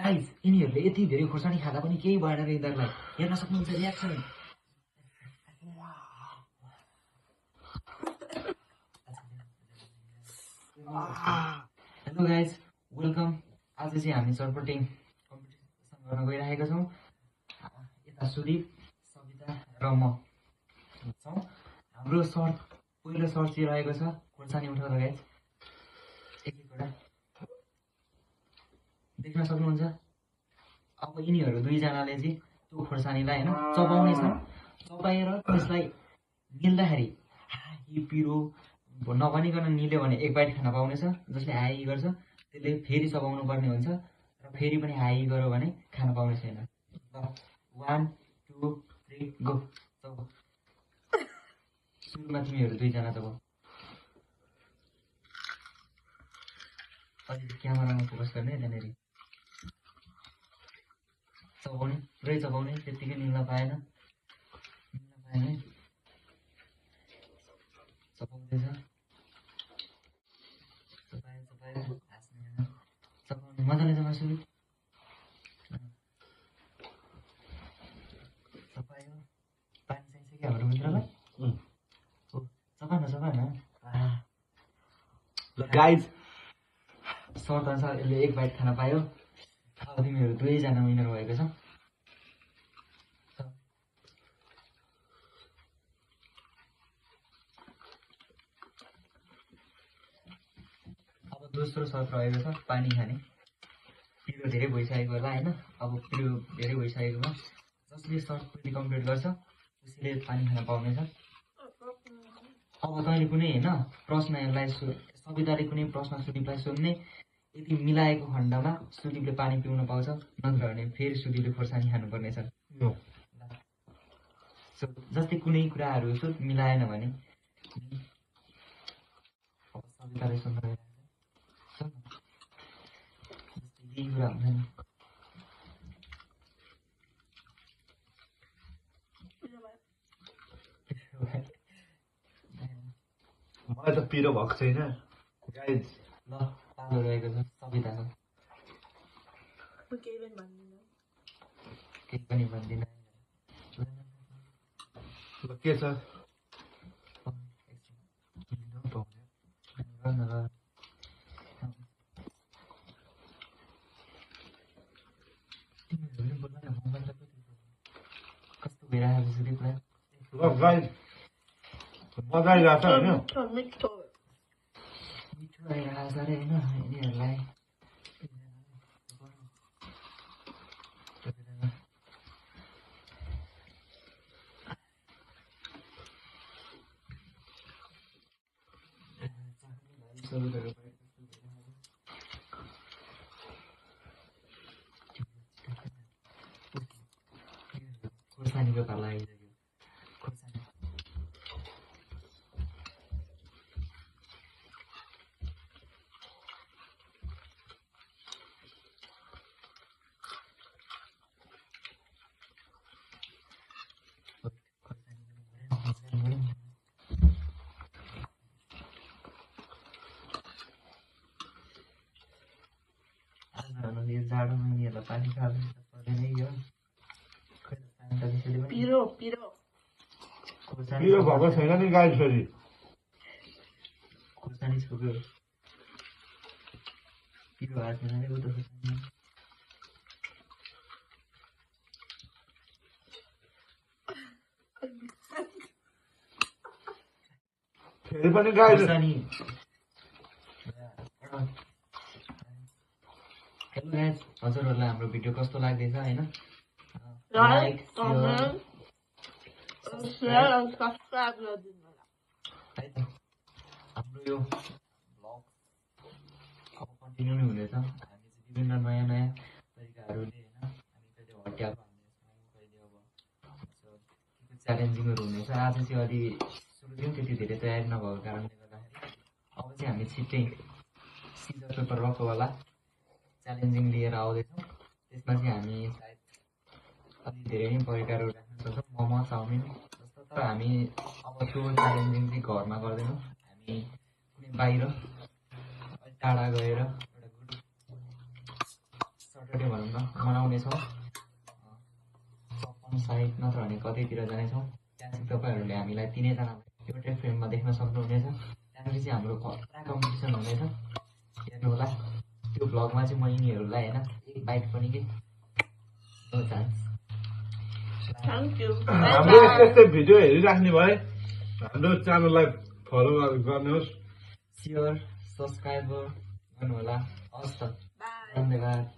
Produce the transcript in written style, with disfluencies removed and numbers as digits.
Guys यिनीहरूले यति धेरै खुर्सानी खाँदा पनि केही भएन रे यिनीहरूलाई हेर्न सक्नुहुन्छ रियाक्सन हेलो गाइस वेलकम आज चाहिँ हामी सर्टपटिङ कम्पिटिसन गर्न गइरहेका छौँ यता सुदीप सविता र म छौँ हाम्रो पहिलो सर्ट चाहिँ रहेको छ खुर्सानी उठाउँदा गाइस एकवटा देख्न सक्नुहुन्छ अब यिनीहरू दुईजनाले चाहिँ त्यो खुर्सानीलाई होइन चबाउनेछ चबाएर त्यसलाई निल्दाखेरि हाई पिरो नभनिकन निल्यो भने एक बाइट खान पाउनेछ जसले हाई गर्छ त्यसले फेरि चबाउनु पर्ने हुन्छ र फेरि पनि हाई गर्यो भने खान पाउने छैन ल 1 2 3 गो चबाउ सुरुमा तिमीहरू दुईजना चबाउ अलि क्यामेरामा फोकस गर्ने त्यहाँनिर चबाउने पुरै चबाउने त्यत्तिकै निल्न पाएन चबाउँदैछ चबायो चबाउने मजाले चबाउँछु चबायो पानी चाहिन्छ क्या हाम्रो मित्रलाई चबा न गाइज सर्ट अनुसार यसले एक बाइट खान पायो अब तिमीहरू दुवैजना विनर भएको छ अब दोस्रो सर्ट रहेको छ पानी खाने पिरो धेरै भइसकेको होला होइन अब पिरो धेरै भइसकेकोमा जसले सर्ट पनि कम्प्लिट गर्छ त्यसले पानी खान पाउनेछ अब तैँले कुनै होइन प्रश्न यसलाई सविताले कुनै प्रश्न सुदीपलाई सोध्ने यदि मिलाएको खण्डमा सुदीपले पानी पिउन पाउँछ नत्र भने फेरि सुदीपले खोर्सानी खानुपर्नेछ जस्तै कुनै कुराहरू मिलाएन भने अब सविताले सोध्न यही कुरा हुँदैन मलाई त पिरो भएको छैन गाइज ल पालो रहेको छ सविताको केही पनि भन्दिनँ के छ कस्तो भइरहेको छ सुदीपलाई गाइज मजा आइरहेको छ होइन मिठो आइरहेको छ अरे होइन यिनीहरूलाई खोर्सानीको पाला आइसक्यो खोर्सानी यो जाडोमा यिनीहरूलाई पानी खाँदैन पर्दैन यो पिरो पिरो पिरो भएको छैन नि गाइज फेरि खोर्सानी छोप्यो पिरो भएको छैन नि उता खोर्सानी फेरि पनि गाइज खोर्सानी हेलो गाइज हजुरहरूलाई हाम्रो भिडियो कस्तो लाग्दैछ होइन लाइक कमेन्ट शेयर और सब्सक्राइब गरिदिनु होला है त हाम्रो यो भ्लग अब कन्टिन्यू नै हुनेछ हामी चाहिँ विभिन्न नयाँ नयाँ तरिकाहरूले होइन हामी कहिले हटियाको हाल्नेछौँ कहिले अब च्यालेन्जिङहरू हुनेछ आज चाहिँ अलि सुरुदेखि त्यति धेरै तयारी नभएको कारणले गर्दाखेरि अब चाहिँ हामी छिट्टै सिजर पेपर रकवाला च्यालेन्जिङ लिएर आउँदैछौँ त्यसमा चाहिँ हामी सायद अलि धेरै नै परिकारहरू राख्न सक्छौँ मोमो चाउमिन जस्तो तर हामी अब त्यो च्यालेन्जिङ चाहिँ घरमा गर्दैनौँ हामी कुनै बाहिर टाढा गएर एउटा गुड सटर्डे भनौँ न मनाउनेछौँ। सपन साइड नत्र भने कतैतिर जानेछौँ। त्यहाँ चाहिँ तपाईँहरूले हामीलाई तिनैजनालाई एउटै फ्रेममा देख्न सक्नुहुनेछ। त्यहाँनिर चाहिँ हाम्रो खतरा कम्पिटिसन हुनेछ, हेर्नु होला। त्यो भ्लगमा चाहिँ म यिनीहरूलाई होइन एक बाइट पनि के नो चान्स। थ्याङ्क यू हाम्रो यस्तै यस्तै भिडियो हेरिराख्ने भए हाम्रो च्यानललाई फलो गर्नुहोस्। सेयर सब्सक्राइब गर्नु होला। हस् त, बाई धन्यवाद।